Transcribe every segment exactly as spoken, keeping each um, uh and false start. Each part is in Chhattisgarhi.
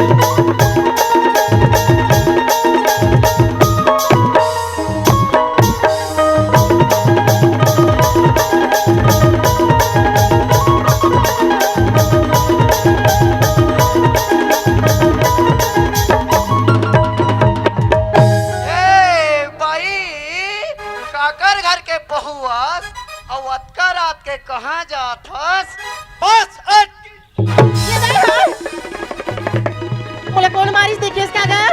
ए बाई, काकर घर के बहू अस, अउ अतका रात के कहाँ जात हस? बस अटकी। ये दाई हा। मोला कोन मारिस, देखिस का गा?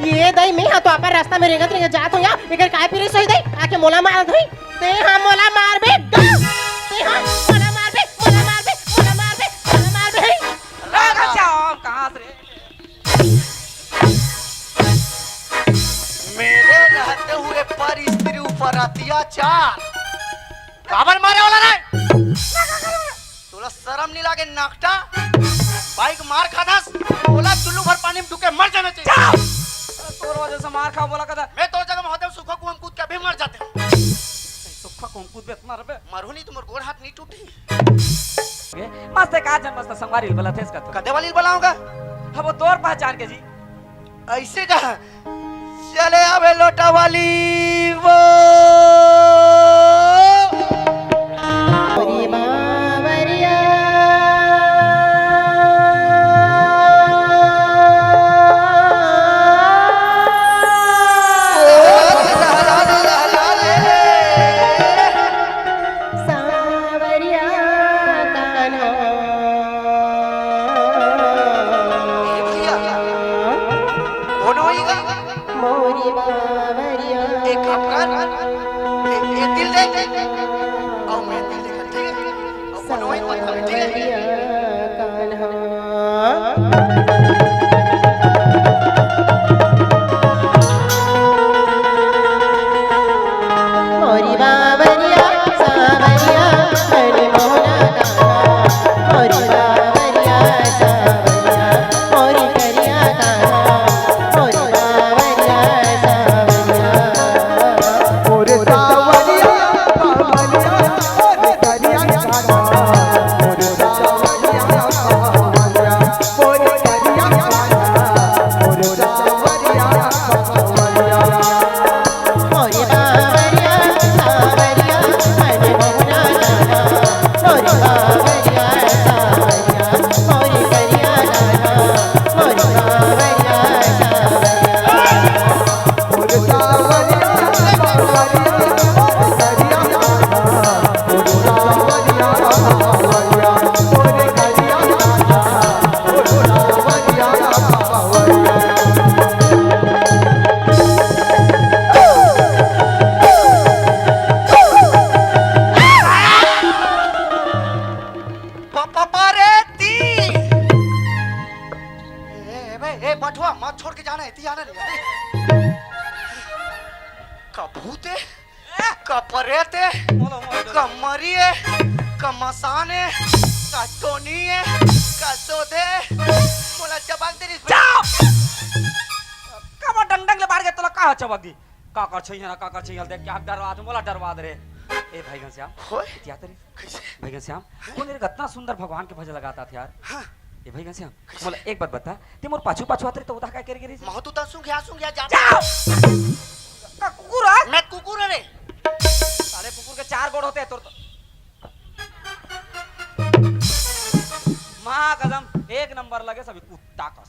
ये दाई, मैं हा तो अपन रास्ता में रेंगत रेंगत जात हों या, एकर काय पिरिस होही दाई? आके मोला मारत होही। ते हा मोला मारबे गा। ते हा मोला मारबे, मोला मारबे, मोला मारबे, मोला मारबे। राधा श्याम, कहाँ से रे? मेरे रहते हुए पर स्त्री ऊपर अत्याचार। काबर मारे वाला रे? तोला शरम नहीं लागे नाकटा? बाई के मार खाथस, बोला चुल्लू भर पानी में डूब के मर जाना चाहिए। जा! तोर वजह से मार खाव बोला कदा। मैं तोर जगह में होते सुखा कुआं में कूद के अभी मर जाते हूँ। सुखा कुआं में कूद बे, मर बे। मरू नहीं तो मोर गोड़ हाथ नहीं टूटी। ए, मस्त का जन मस्त संगवारी बला थेस का तो। कदे वाली बलाऊंगा? अब वो तोर पहचान के जी। ऐसे कहा, चले आवे लोटा वाली वो। अरे बाबरिया। सांवरिया कान्हा। ए भैया, कोनो ही गा? मोरी बावरिया। एक काम कर, ए, ए दिल दे, अउ मैं दिल दे, ठीक है? अउ कोनो ही बात नहीं, ठीक है? सांवरिया कान्हा। मोरी बावरिया, सांवरिया, मन मोहना कान्हा। मोरी बावरिया, सांवरिया, मोरी करिया कान्हा। मोरी बावरिया, सांवरिया। मोरे सांवरिया, सांवरिया, मोरे करिया कान्हा। मोरे सांवरिया, सांवरिया, मोरे करिया कान्हा। मोरे सांवरिया, सांवरिया। मोरे बावरिया, सांवरिया, मन मोहना कान्हा। मोरे बावरिया, सांवरिया, मोरे करिया कान्हा। मोरे बावरिया, सांवरिया। मोरे सांवरिया, सांवरिया, मोरे करिया कान्हा। मोरे सांवरिया, सांवरिया, मोरे करिया कान्हा। मोरे सांवरिया, सांवरिया। प-, प-, परेती। ए, ए, बे, ए, बठवा, मत छोड़ के जाना है, ती आना नहीं। का भूत है? का परेत है? बोलो, बोलो। का मरी है? का मसान है? का टोनी है? का सोधे? बोला, चबाक दे रही। चुप! कमा डंग डंग ले बाहर गए, तोला का चबाक दी? का कर छइया ना, का कर छइया, देख क्या डरवा दे, मोला डरवा दे रे। ए भाई घनश्याम, होय? इतिया तरी। कैसे? भाई घनश्याम, हाँ? कोन रे इतना सुंदर भगवान के भजन लगाता था यार। हाँ। ए भाई घनश्याम, कैसे? मोला एक बात बता, ते मोर पाछू पाछू आत रहे तो उदा काय करे गिरी? महू तो सूंघ या, सूंघ या, जा। जा! का कुकुर है? मैं कुकुर रे। साले कुकुर के चार गोड़ होते हैं तोर तो। माँ कसम, एक नंबर लगे सभी कुत्ता कस।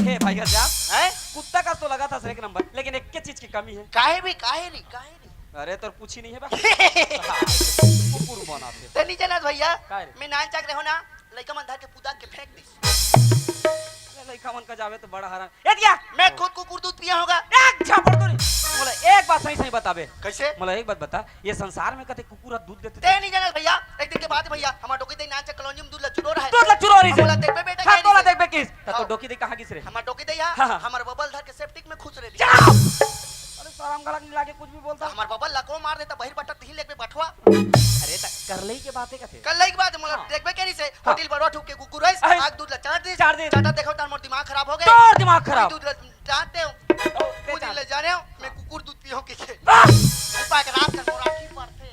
हे भाई घनश्याम, हैं? कुत्ता कस तो लगा था सर एक नंबर, लेकिन एक के चीज की कमी है। काहे भी, काहे नहीं, काहे नहीं? अरे तोर पूछी नहीं है बा। कुकुर बना थे। ते नहीं जानत भैया, काहे रे? मैं नान चाक रहो ना, लइका मन धर के पुदा के फेंक दिस। अरे लइका मन का जावे तो बड़ा हराम। ए दिया, मैं खुद कुकुर दूध पिया होगा। एक झापड़ तो नहीं। मोला एक बात सही सही बताबे। कैसे? मोला एक बात बता, ये संसार में कते कुकुर ह दूध देथे? ते नहीं जानत भैया, एक दिन के बात है भैया, हमार डोकी दई नान चाक कॉलोनी में दूध ला चुरो रहे। दूध ला चुरो रही से? मोला देखबे बेटा, हाँ, कहे तोला नहीं से। देखबे किस? त तो हाँ। डोकी दई कहाँ गिस रे? हमार डोकी दई हा, हाँ, हाँ। हमार बबल धर के सेप्टिक में खुश रहे। चुप! अरे शरम गलत नहीं लागे कुछ भी बोलता। हमार बबल ला को मार देता बहिर बट्टा तिही लेके बठवा। अरे त करलई के बात है कथे? करलई के बात है, मोला हाँ। देखबे करी से, हाँ। होटल बड़वा ठुक के कुकुर है, अरे। आग दूध ला चाट दे। चाट दे। चाटा देखो तार मोर दिमाग खराब हो गए। तोर दिमाग खराब। दूध ला चाट दे। ओ, ते कुछ चाट। ले जाने हो, मैं कुकुर दूध पियो के। आह! ऊपर के रात का मोर आँखी पड़थे।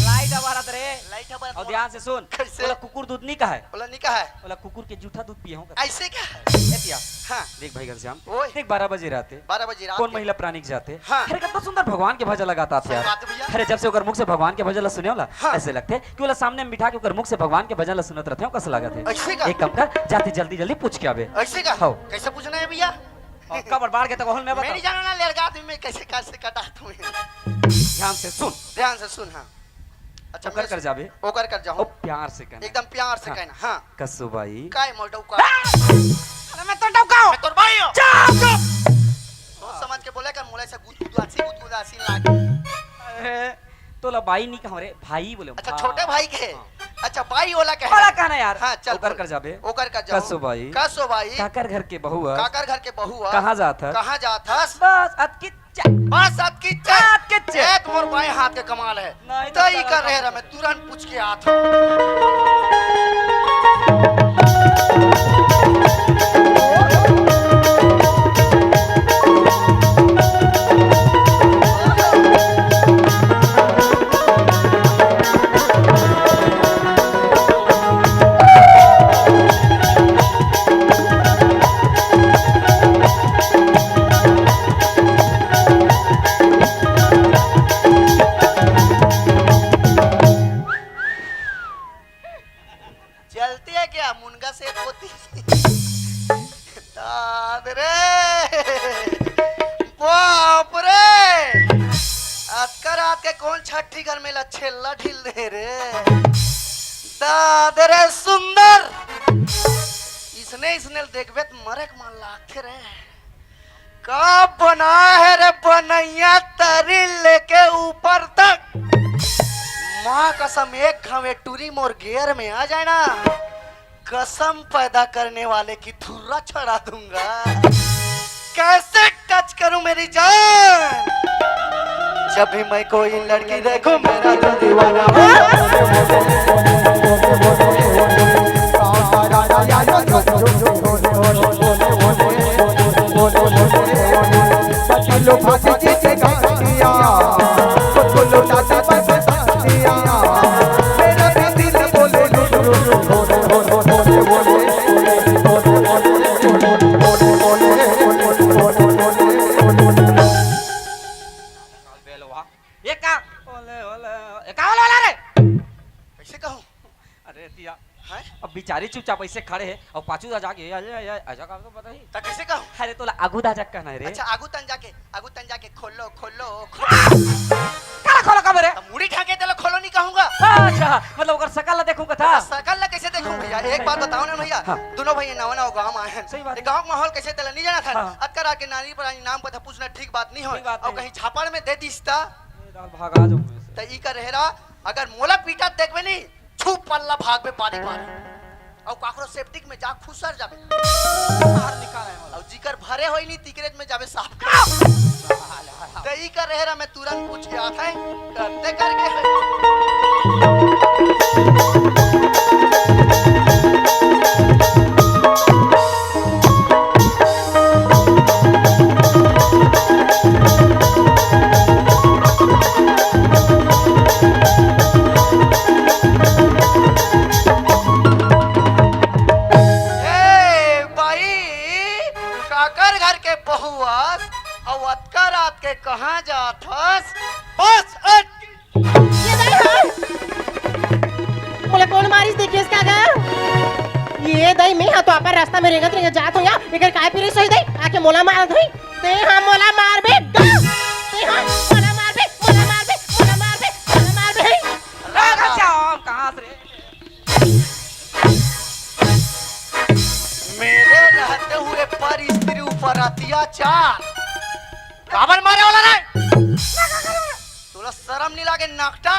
लाइट ह बरत रे। लाइट ह बरत अउ ध्यान से सुन। कइसे? ओला कुकुर दूध नइ कहय। ओला नइ कहय। ओला कुकुर के जूठा दूध पिए हों। अइसे का? ए पिया। हाँ। देख भाई घनश्याम, ओए। देख बारह बजे रात हे। बारह बजे रात कौन हे। महिला प्राणी के जाथे? हाँ। अरे कतना सुंदर भगवान के भजन ला गाथे यार। सही बात हे भैया। अरे जब से ओकर मुख से भगवान के भजन ला सुने हों ला, हाँ। अइसे लगथे कि ओला सामने में बिठा के ओकर मुख से भगवान के भजन ला सुनत रहिथों, कस लागथे। अइसे का? एक काम कर, जाथे जल्दी जल्दी पूछ के आबे। अइसे का? हव। कइसे पूछना हे भैया? अउ कबर बाढ़ के त कहूं मैं बता। मैं नइ जानंव ना, लेड़गा आदमी मैं कइसे कइसे कटाथों। ध्यान से सुन। ध्यान से सुन, हाँ। अच्छा, ओकर मैं कर जाबे। ओकर कर जाहूं। ओ, प्यार से कहना। एकदम प्यार से हाँ। कहना, हाँ। कसो बाई। काय मोर डौका? अरे मैं तो डौका हों। मैं तोर बाई हों। चुप! सोच समझ के बोले कर, मोला अइसे गुदगुदासी, गुदगुदासी लागे। अरे, तोला बाई नइ कहंव रे, भाई बोले। अच्छा, भा-, छोटे भाई के? हाँ। अच्छा, बाई ओला कहे। ओला कहना यार। हाँ, चल, ओकर बोल। कर जाबे। ओकर कर जाहूं। कसो बाई। कसो बाई। काकर घर के बहू हस? काकर घर के बहू हस? कहाँ जात हस? कहाँ जात हस? बस, अतकी बस अतकी चे। अतकी चे। ए, त मोर बाएं हाथ के कमाल हे। नहीं त त ई का कर रहे रे, मैं तुरंत पूछ के आत हों। चलती है क्या मुनगा से होती? दाद रे, बाप रे, अतका रात के कौन छट्ठी घर में लच्छेल्ला ढील दे रे? दाद रे सुंदर, इसने, इसने देखबे त मरे के मन लागथे रे। का बनाए हे रे बनैया, तरी लेके ऊपर तक। माँ कसम, एक घाव ये टूरी मोर गेयर में आ जाए ना, कसम पैदा करने वाले की थुर्रा छड़ा दूंगा। कैसे टच करूं मेरी जान? जब भी मैं कोई लड़की देखूं, मेरा दिल दीवाना हो। ये का? ओले, ओले, ये का ओले, ओले रे? कैसे कहूँ? अरे तिया, हैं? अब बिचारी चुपचाप ऐसे खड़े हे अउ पाछू जा जाके, अरे, अरे, ऐसा का तो पता ही। त कैसे कहूँ? अरे तोला आगू दा जा कहना हे रे। अच्छा, आगू तन जाके, आगू तन जाके, "खोलो, खोलो, खोलो।" काला खोलो का बे रे? त मुड़ी ढाके तेला खोलो नहीं कहूँगा। अच्छा, मतलब ओकर शकल ला देखूँ कथा? त शकल ला कैसे देखूँ भैया? एक बात बताओ ना भैया, हाँ। दोनों भैया नवा नवा गाँव आए हैं। सही बात ये है। गाँव के माहौल कैसे तेला नहीं जाना था? हाँ। अतका रात के नानी पुरानी नाम पता पूछना ठीक बात नहीं हो। ठीक बात अउ नहीं। कहीं झापड़ में दे दिस त? ए, दाल भागा जाऊँ मैं से। त ई का रहे रहा, अगर मोला पीटा देखबे नहीं, छू पल्ला भागबे पानी मार। अउ काकरो सेप्टिक में जा खुसर जाबे। बाहर निकाल आए वाला। अउ जिकर भरे होई नहीं, तिकरेज में जाबे साफ कर। त ई का रहे रहा, मैं तुरंत पूछ के आत है, करते करके है। ए बाई, काकर घर के बहू अस, अउ अतका रात के कहाँ जात हस? बस अटकी। ये दाई हो। मोला कौन मारिस देखिस का गा? ये दाई, मैं हा तो अपन रास्ता में रेंगत रेंगत जात हों या, एकर काय पिरिस होही दाई? आके मोला मारत होही। ते हा मोला मारबे गा। ते हा मोला मारबे, मोला मारबे, मोला मारबे, मोला मारबे। राधा श्याम, कहाँ से रे? मेरे रहते हुए पर स्त्री ऊपर अत्याचार। काबर मारे वाला रे? तोला शरम नहीं लागे नाकटा?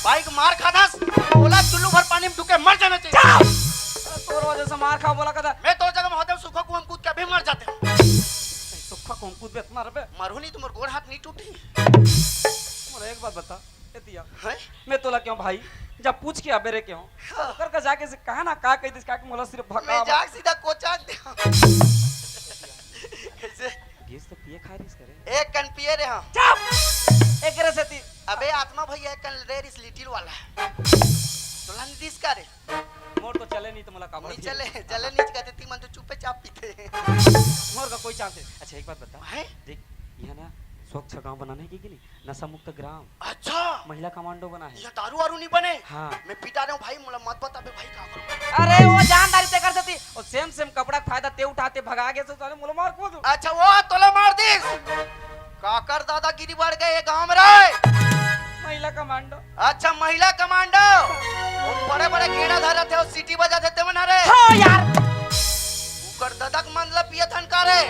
बाई के मार खाथस, ओला चुल्लू भर पानी में डूब के मर जाना चाहिए। जा! तोर वजह से मार खाव बोला कदा। मैं तोर जगह में होते सुखा कुआं में कूद के अभी मर जाते। सुखा कुआं में कूद बे इतना रे बे। मरहूं नहीं तो मोर गोड़ हाथ नहीं टूटी। मोला एक बात बता, ए तिया। हैं? मैं तोला क्यों भाई, जब पूछ के आबे रे क्यों? हाँ। कर का जाके से कहा ना का कह दिस, का कि मोला सिर्फ भगा मैं जाके सीधा कोचाक दे। कैसे? गैस तो पिए खा रही करे। एक कन पिए रे हम। चुप! एकरे सेती। अबे आत्मा भैया, एक कन ले रही लिटिल वाला। तोला नहीं दिस का रे? मोर तो चले नहीं तो मोला काबर नहीं दिए? चले, चले नहीं कहते, ती मन तो चुपे चाप पीते। मोर का कोई चांस है? अच्छा, एक बात बता। हैं? देख, यहाँ ना स्वच्छ गांव बनाना है कि, कि नहीं? नशा मुक्त ग्राम। अच्छा। महिला कमांडो बना है। ये दारू वारू नहीं बने? हाँ। मैं पिटा रहा हूँ भाई, मोला मत बता बे भाई, का करूँ? अरे, वो जानदारी ते कर देती। वो सेम सेम कपड़ा का फायदा ते उठाते भगा गए, सो साले मोला मार को दो। अच्छा, वो तोला मार दिस। काकर दादागिरी बढ़ गए ये गांव में रे। महिला कमांडो। अच्छा, महिला कमांडो। वो बड़े बड़े गेड़ा धरत है, वो सीटी बजाते ते मन रे। हाँ यार। उकर ददक मन ला पियत हन का रे?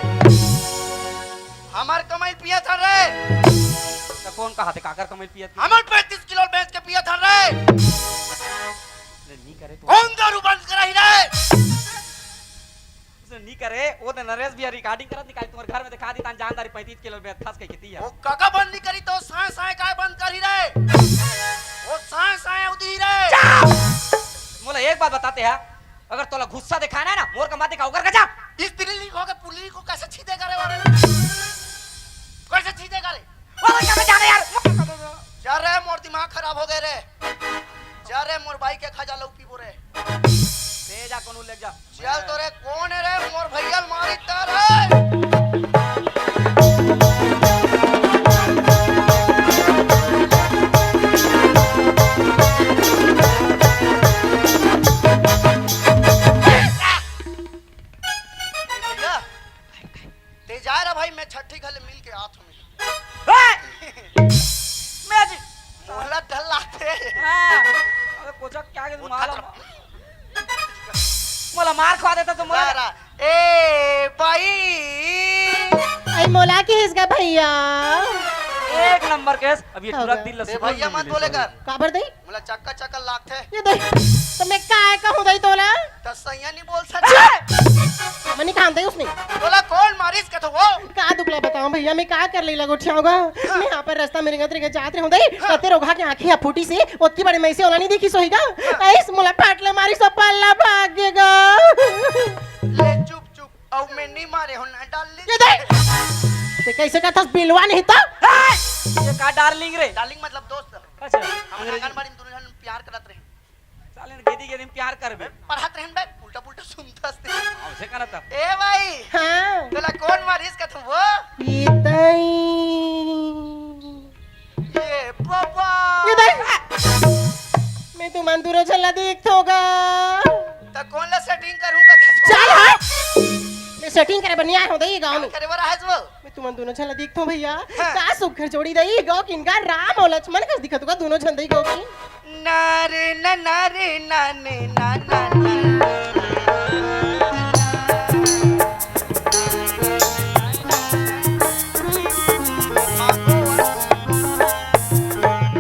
हमार कमाई पियत हन रे। त कौन कहा थे काकर कमाई पियत? हमार पैंतीस किलो बेच के पियत हन रे। नहीं करे तो कौन दारू बंद कराही रे? उसने नहीं करे, वो तो नरेश भैया रिकॉर्डिंग करत निकाली तुम्हारे घर में दिखा दी, तान जानदारी पैंतीस किलो में थस के खेती है। वो काका बंद नहीं करी तो साए साए काय बंद करी रे? वो साए साए उदी रे। मोला एक बात बताते हैं, अगर तोला गुस्सा दिखाना है ना, मोर का मत दिखाओ, कर जा। स्त्री लिंग होके पुल्लिंग को कैसे छीदेगा रे वो? कैसे छीदेगा रे? बाबा, क्या बचाना यार? जा रे, मोर दिमाग खराब हो गए रे। जा रे, मोर भाई के खा जा लऊ पीबो रे। ले जा, कोनो ले जा। चल तो रे, कौन है रे? मोर भैया मारी तार है। ए भैया, ते जा रे भाई, मैं छठी घले मिल के आत हूँ। ए! मैं जी। मोला डर लागथे। हाँ। अबे कोचक क्या के वो माला खतरा- मोला मार खवा देता तो मोला रा-, ए भाई। आई मोला के हिस गा भैया। एक नंबर केस। अब ये हो टुरक गया। दिल ए लसुन भैया मत बोले कर। काबर दे? मोला चक्कर चक्कर लागथे। ये दे, तो मैं काय कहूँ दई तोला? त सैया नहीं बोल सकता। मनी काम दे उसने। तोला कौन मारिस कथो वो? का दुखला बताऊं भैया, मैं का कर लेला गोठियाऊंगा? हाँ। मैं यहाँ पर रास्ता में रिंगत रिंगत जात रहूं दई, हाँ। कते रोगहा के आंखें या फूटी से, ओतकी बड़े मैं से ओला नहीं देखी सोहीगा। हाँ। ऐस मोला फाटले मारिस पल्ला भागेगा। ले चुप चुप, अब मैं नहीं मारे हो ना डार्लिंग। ये दे। ते कैसे कहता बिलवा नहीं तो? ये का डार्लिंग रे? डार्लिंग मतलब दोस्त। अच्छा। हम आंगनबाड़ी में दोनों जन प्यार करत रहे। साले ने गेदी गेदी में प्यार करबे। पढ़त रहन बे, उल्टा पुल्टा सुनत हस ते। अइसे करत हस। ए भाई। हाँ। तोला कौन मारिस कथो वो? ये तई। ये बाबा। ये तई। मैं तुमन दूनो झन ला देखथों गा। त कौन ला सेटिंग करूं कथो? चल हट। मैं सेटिंग करे बर नइ आय हों दई गांव में। करे बर आय हस वो? मैं तुमन दूनो झन ला देखथों भैया। हाँ। का सुघर जोड़ी दई गांव किन का राम अउ लक्ष्मण कस दिखत हो का दूनो झन दई गांव की। ना रे ना, ना रे ना ने, ना, ना, ना।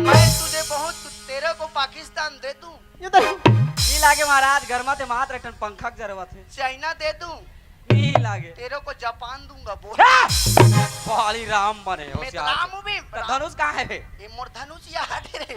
मैं तुझे बहुत, तेरे को पाकिस्तान दे दूं। ये तो नहीं लागे महाराज, घर में ते मात्र एक ठन पंखा के जरूरत है। चाइना दे दूं। नहीं लागे। तेरे को जापान दूंगा, बोल। क्या? बाली राम बने, मैं तो होशियार राम से। हूँ बे, तो राम। धनुष कहाँ है बे? ये मोर धनुष यहाँ है रे।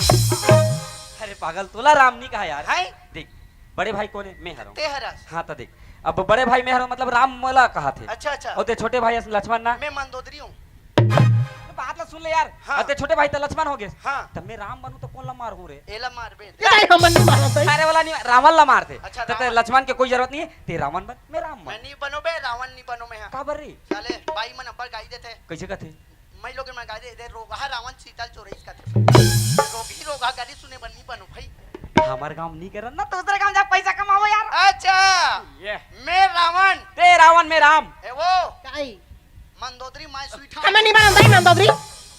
अरे पागल, तोला राम नहीं कहा यार। हैं? देख, बड़े भाई कौन है? मैं हरौं। ते हरस। हाँ, तो देख, अब बड़े भाई मैं हरौं, मतलब राम मोला कहाथे। अच्छा, अच्छा। अउ ते छोटे भाई अस लक्ष्मण ना। मैं मंदोदरी हूँ। तो बात ला सुन ले यार। हाँ। अउ ते छोटे भाई त लक्ष्मण हो गेस। हाँ। त मैं राम बनूं त कोन ला मारहूं रे? एला मारबे। ये नहीं, हमन नहीं मारत है। अरे वाला नहीं, रावण ला मारथे। अच्छा, त ते रावण। लक्ष्मण के कोई जरूरत नहीं है, ते रावण बन, मैं राम बन। मैं नहीं बनो बे, रावण नहीं बनो मैं, हाँ। काबर रे? साले, बाई मन अब्बड़ गाई देथे। कैसे कथे? मैं लोग मन गाई दे, दे रोगहा रावण सीता ल चोरइस कथे। रोगही रोगहा गाली सुने बर नहीं बनो भाई। हमार गांव नहीं करन ना, दूसरे गांव जा पैसा कमावो यार। अच्छा। ये। मैं रावण। ते रावण, मैं राम। ए वो। काई? मंदोदरी माय स्वीट हार्ट। हमें नहीं बनन दई मंदोदरी।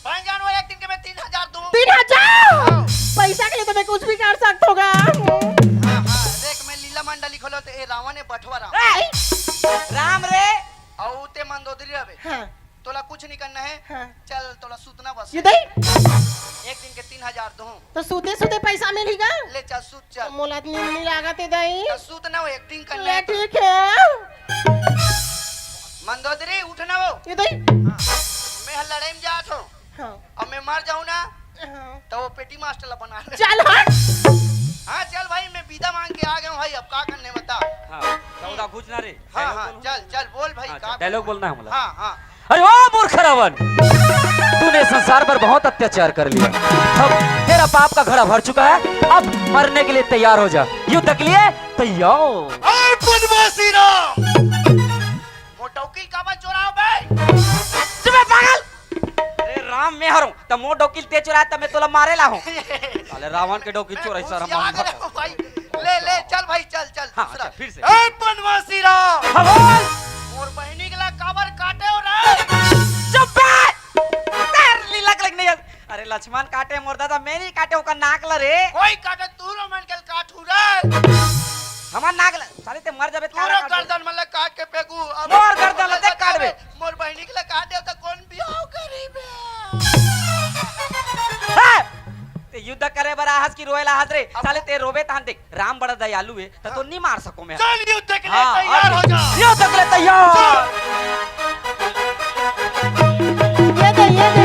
भाई जान, वो एक दिन के मैं तीन हजार दूं। तीन हजार? हाँ। पैसा के लिए तो मैं कुछ भी कर सकता हूँ गा। हाँ, हाँ, देख, मैं लीला मंडली खोलो तो ए रावण है, बठवा राम। ए, राम रे। अउ ते मंदोदरी रहे। हाँ। तोला कुछ नहीं करना है। हाँ। चल, तोला सूतना बस। ये दई? एक दिन के तीन हजार दूं। तो सूते सूते पैसा मिलेगा? ले चल, सूत चल। तो मोला नींद नहीं लागत है दई। तो सूत ना, वो एक्टिंग करना ले है तो। ठीक है। मंदोदरी, उठ ना वो। ये दई? हाँ। मैं हर लड़ाई में जात हूँ। हाँ। अब मैं मर जाऊँ ना, हाँ। तो वो पेटी मास्टर ला बना ले। चल हट। हाँ, चल भाई, मैं विदा मांग के आ गया हूँ भाई, अब का करने बता। हाँ, तो उदा घुस ना रे। हाँ, dialogue हाँ, बोल। चल, चल, बोल भाई, हाँ, का चल, dialogue बोलना है हमला। हाँ, हाँ। अरे ओ मूर्ख रावण, तूने संसार पर बहुत अत्याचार कर लिया। अब तेरा पाप का घड़ा भर चुका है, अब मरने के लिए तैयार हो जा, युद्ध के लिए तैयार। ए बनवासी राम, मोर डौकी ल काबर चोराव बे? चुप बे पागल। अरे राम मैं हरंव, त मोर डौकी ल ते चोराय त मैं तोला मारे ला हंव। साले रावण के डौकी चोराय सारा। भाई, ले ले चल भाई, चल चल। हाँ, दूसरा। चल, फिर से। ए बनवासी राम, हाँ, बोल। मोर बहिनी के ला काबर काटे हो रे? चुप बे। तेर लीला के लग नहीं है। अरे लक्ष्मण काटे मोर दादा, मैं नहीं काटे ओकर नाक ला रे। कोई काटे, तू रो मन के काटू रे। हमार नाक ला, साले ते मर जाबे त पूरा काला काट दे। गर्दन मन ला काट के फेंकू। अब मोर गर्दन ला ते काटबे। मोर बहिनी के ला काटे त कौन बियाह करी बे? हे! ते युद्ध करे बर आहस कि रोए ला आहस रे? अब साले ते रोबे तहन देख, राम बड़ा दयालु हे, त तो नी मार सको मैं। चल युद्ध के लिए हाँ, तैयार हो जा। युद्ध के लिए तैयार। चल। ये दे, ये दे।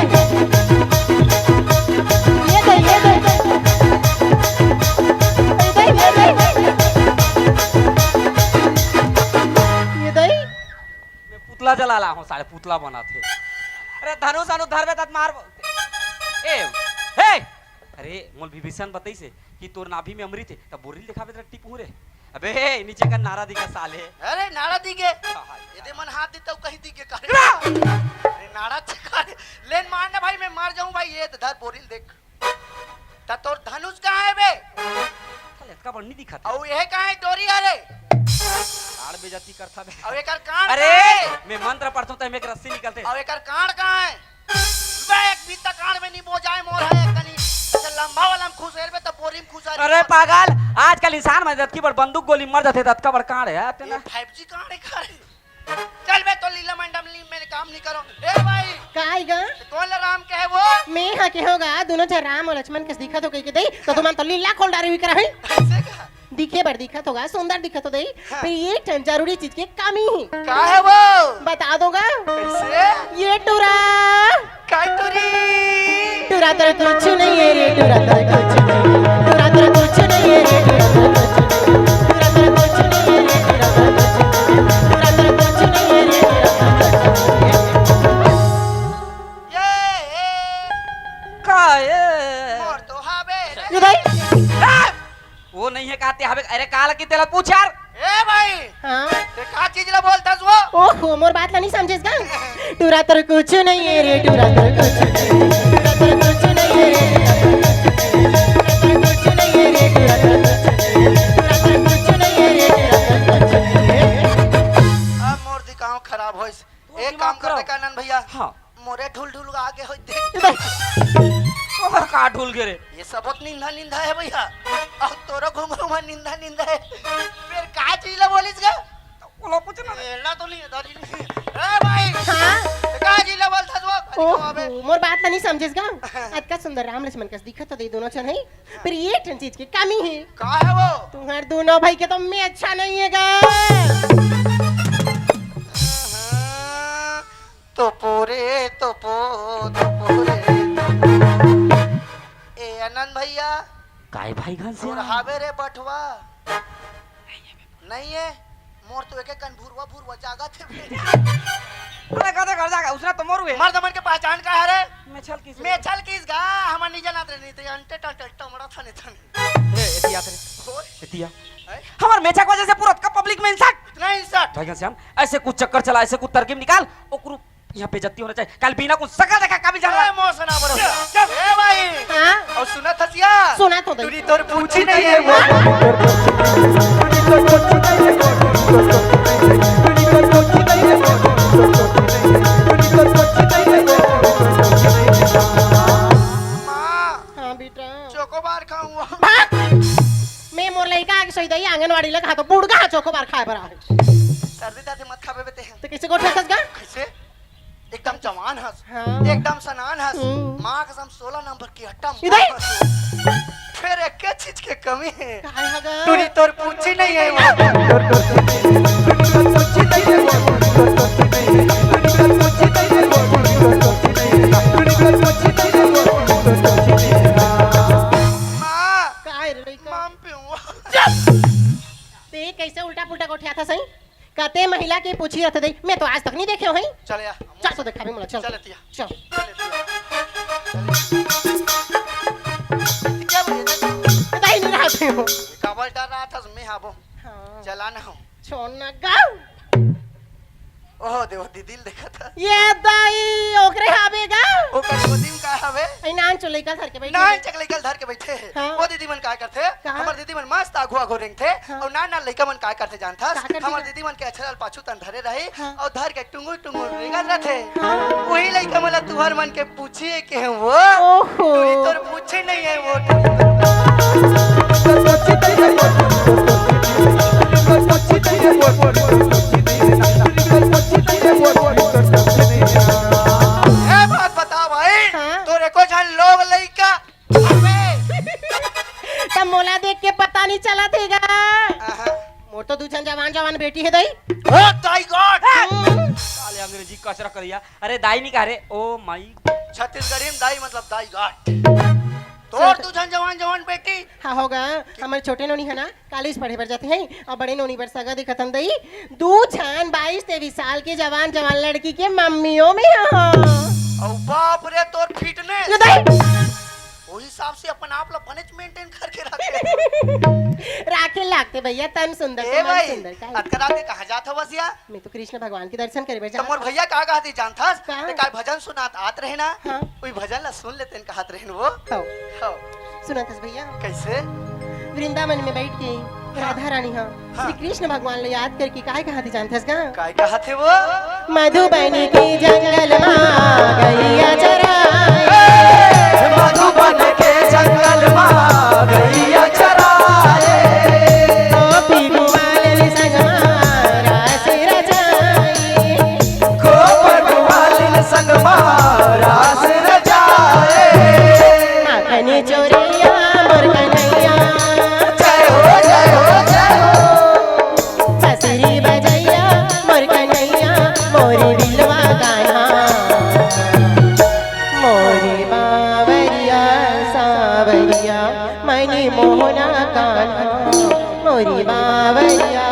ये दे, ये दे। ये दे, ये दे। ये दे। मैं पुतला जला ला हूँ, साले पुतला बनाथे। अरे धनुष अनु धरबे तत मार। ए, हे! अरे मोल विभीषण बताइस हे कि तोर नाभि में अमृत हे, तब बोरिल दिखाबे तेरा टिप हूँ रे। अबे हे, नीचे का नारा दिखा साले। अरे नारा दिखे। हाँ, हाँ, ये दे मन हाथ देता हूँ, कहीं दिखे का रे? ना! अरे नारा चका रे। लेन मार ना भाई, मैं मर जाऊँ भाई, ये धर बोरिल देख। त तोर धनुष कहाँ हे बे? साले, इतका बड़ नहीं दिखा था। अउ ये कहाँ हे डोरी हरे? काड़ बेइज्जती करथा बे। अउ एकर कांड़ अरे, कहाँ हे? मैं मंत्र पढ़थों त में एक रस्सी निकलथे। अउ एकर कांड़ कहाँ हे? बे, एक बीता कांड़ में नहीं बोजाए मोर हे, एक कनी अच्छा लंबा वाला में खुसेर बे, त बोरी में खुसेर अरे बे। पागल, आजकल इंसान मन जतकी बड़ बंदूक गोली मर जाथे, ततका बड़ कांड़ हे, तेना। ये five G कांड़ हे का रे? चल बे, तो लीला मंडल ली, मैंने काम नहीं करो। ए भाई, काय गा? कौन ला राम कहे वो? मैं हा के होगा, दोनों झन राम अउ लक्ष्मण कस दिखत हो कहिके दे, त तुमन तो लीला खोल डारे हुई करा है। ऐसे का? दिखे बर दिखत होगा, सुंदर दिखत हो दे, हाँ। पर एक ठन जरूरी चीज के कमी हे। का हे वो? बता दोगा? कैसे? ये टुरा। काय टुरी? टुरा तोर कुछु नहीं हे रे, टुरा तोर कुछु नहीं हे। टुरा तोर कुछु नहीं हे रे, टुरा तोर कुछु नहीं हे। टुरा तोर कुछु नहीं हे रे, टुरा तोर कुछु नहीं हे। टुरा तोर कुछु नहीं हे रे, टुरा तोर कुछु नहीं हे। ये, ये। का ये? मोर तो हावे रे। ये भाई। आ! वो नहीं हे काते हवे, अरे काला कि तेला पूछ यार। ए भाई, हाँ? ते का चीज ला बोलथस वो? ओहो, मोर बात ला नहीं समझेस का? टुरा तोर कुछु नहीं हे रे, टुरा तोर कुछु नहीं हे। टुरा तोर कुछु नहीं हे रे, टुरा तोर कुछु नहीं हे रे, टुरा तोर कुछु नहीं हे। टुरा तोर कुछु नहीं हे रे, टुरा तोर कुछु नहीं हे। अब मोर दिखाओ खराब होइस। एक काम कर दे कानन भैया। हाँ। मोरे ढुल ढुल आगे होई देख। ओहर का ढुल गे रे? ये सबोत निंदा निंदा हे भैया। अउ तोरो घुंघरू में निंदा निंदा हे। फेर का चीज ला बोलिस गा? ओला पूछ ना। एला तो नहीं, दादी नहीं। ए भाई। हाँ? का चीज ला बोलथस वो? ओहो, मोर बात ला नहीं समझेस गा? अतका सुंदर राम लक्ष्मण कस दिखत तो दे दोनों झन हे। पर एक ठन चीज के कमी हे। का हे वो? तुम्हार दोनों भाई के तो मैं अच्छा नहीं हे गा। तो पोरे, तो पो, तो पोरे, तो पो। ए आनंद भैया। काय भाई घनश्याम? तोर हावे रे बटवा। नहीं हे, मोर तो एक एक कन भुरवा भुरवा जागत हे बे। अरे गधे घर जागा, उसने तो मोर हुए। मर्द मन के पहचान का हरे? मेछल किस? मेछल किस गा, हमन नहीं जानत रहे, नहीं तो अंटे टंटे टमड़ा थाने थाने। ए, एतिया तेरे। ओए। एतिया। हैं? हमर मेछा के वजह से पूरा का पब्लिक में इंसल्ट। इतना इंसल्ट? भाई घनश्याम, ऐसे कुछ चक्कर चला, ऐसे कुछ तरकीब निकाल, ओकरू यहाँ बेइज्जती होना चाहिए। कल बिना कुछ शकल देखा काबिल जान ए, रहा। मौसना बरो। चुप। ए भाई। हाँ? अउ सुनत हस या? सुनत हों दई। टुरी तोर पूछी नहीं हे वो। माँ। हाँ बेटा। चोकोबार खाऊंगा। भाग। मैं मोर लइका आगे सोई दई आंगनवाड़ी ले कहा तो बूढ़ कहा चोकोबार खाए बर आहे। सर्दी ताते मत खाबे बे ते। तो कैसे गोठा खस गा? कैसे? एकदम जवान हस, हाँ। एकदम सनान हस, हम्म। माँ कसम सोलह नंबर की हट्टा इधर। मार हस। फिर एक के चीज के कमी हे। काय हगा? टुरी तोर पूछी नहीं हे वो। टुरी तोर पूछी नहीं हे वो। टुरी तोर पूछी नहीं हे वो। टुरी तोर पूछी नहीं हे वो। टुरी तोर पूछी नहीं हे वो। माँ। काय रे लइका? माम पे हूँ। चुप! ते कैसे उल्टा पुल्टा गोठियाथस? कते महिला के पूछी रथे दई, मैं तो आज तक नहीं देखे हूँ। चल या। चल तो देखाबे मोला, चल। चल तिया। चल। चल तिया। चल। क्या बोले? दई नहीं रहते हो। काबर डर रहा था मैं हाबो। हाँ। चला ना हो। छोड़ ना गाँव। ओह देव दीदी ल देखा था। ये दई ओकरे हाबे गा। ओकर गोदी में का हवे? ऐ नान चो लइका धर के बैठे नान हे। चक लइका ल धर के बैठे हे। हाँ। वो दीदी मन काय करथे? कहाँ? हमर दीदी मन मस्त आघू आघू रेंगथे। हाँ। और नान नान लइका मन काय करथे जानथस? का करथे हमर गा? दीदी मन के अछरल पाछू तन धरे रही। हाँ। और धर के टुंगुर टुंगुर रेंगत रथे। हाँ। वही लइका मन ला तुहर मन के पूछिए के हे वो। ओहो। टुरी तोर पूछे नहीं है वो। ए बात बता भाई। हाँ। तोर एको झन लोग लइका हवे? तब मोला देख के पता नहीं चलत हे गा। आहा। मोर तो दू झन जवान जवान बेटी हे दई। Oh my God। हम्म। साले अंग्रेजी कचरा करिया। अरे दाई नहीं कह रहे, ओ माई। छत्तीसगढ़ी में दाई मतलब दाई गाट। तोर दू झन जवान जवान बेटी। हाँ होगा, हमर छोटे नोनी हे ना, कॉलेज पढ़े बर जाथे हैं और बड़े नोनी बर सगा देखत हन दई। दू झन बाईस तेईस साल के जवान जवान लड़की के मम्मियों में हाँ। और बाप रे तोर फिटनेस। ये दई। वही हिसाब से अपन आप ला बनेच मेंटेन करके रखे। राखे लागते भैया, तन सुंदर ए तो मन भाई, सुंदर का। अतका रात के कहाँ जात हवस या? मैं तो कृष्ण भगवान के दर्शन करे बर तो मोर जात। भैया का कहत हे जानथस? का? ते काल भजन सुनात आत रहे ना? हाँ। वही भजन ला सुन लेते कहत रहे वो। हो। हो। सुनत हस भैया? कैसे? वृंदावन में बैठ के राधा रानी हाँ हाँ। श्री कृष्ण भगवान ला याद करके काय कहत हे जानथस गा? काय कहत हे वो? मधुबन के जंगल मा गैया चराए। मधुबन के जंगल मा गैया चराए। गोपी ग्वालन संग मा रास रचाए। गोप ग्वालन संग मा रास रचाए। माखन चोरैया मोर कन्हैया। जय हो, जय हो, जय हो। बांसुरी बजैया मोर कन्हैया, मोर दिलवा कान्हा, मोर बांवरिया सांवरिया, मनी मोहना कान्हा, मोर बांवरिया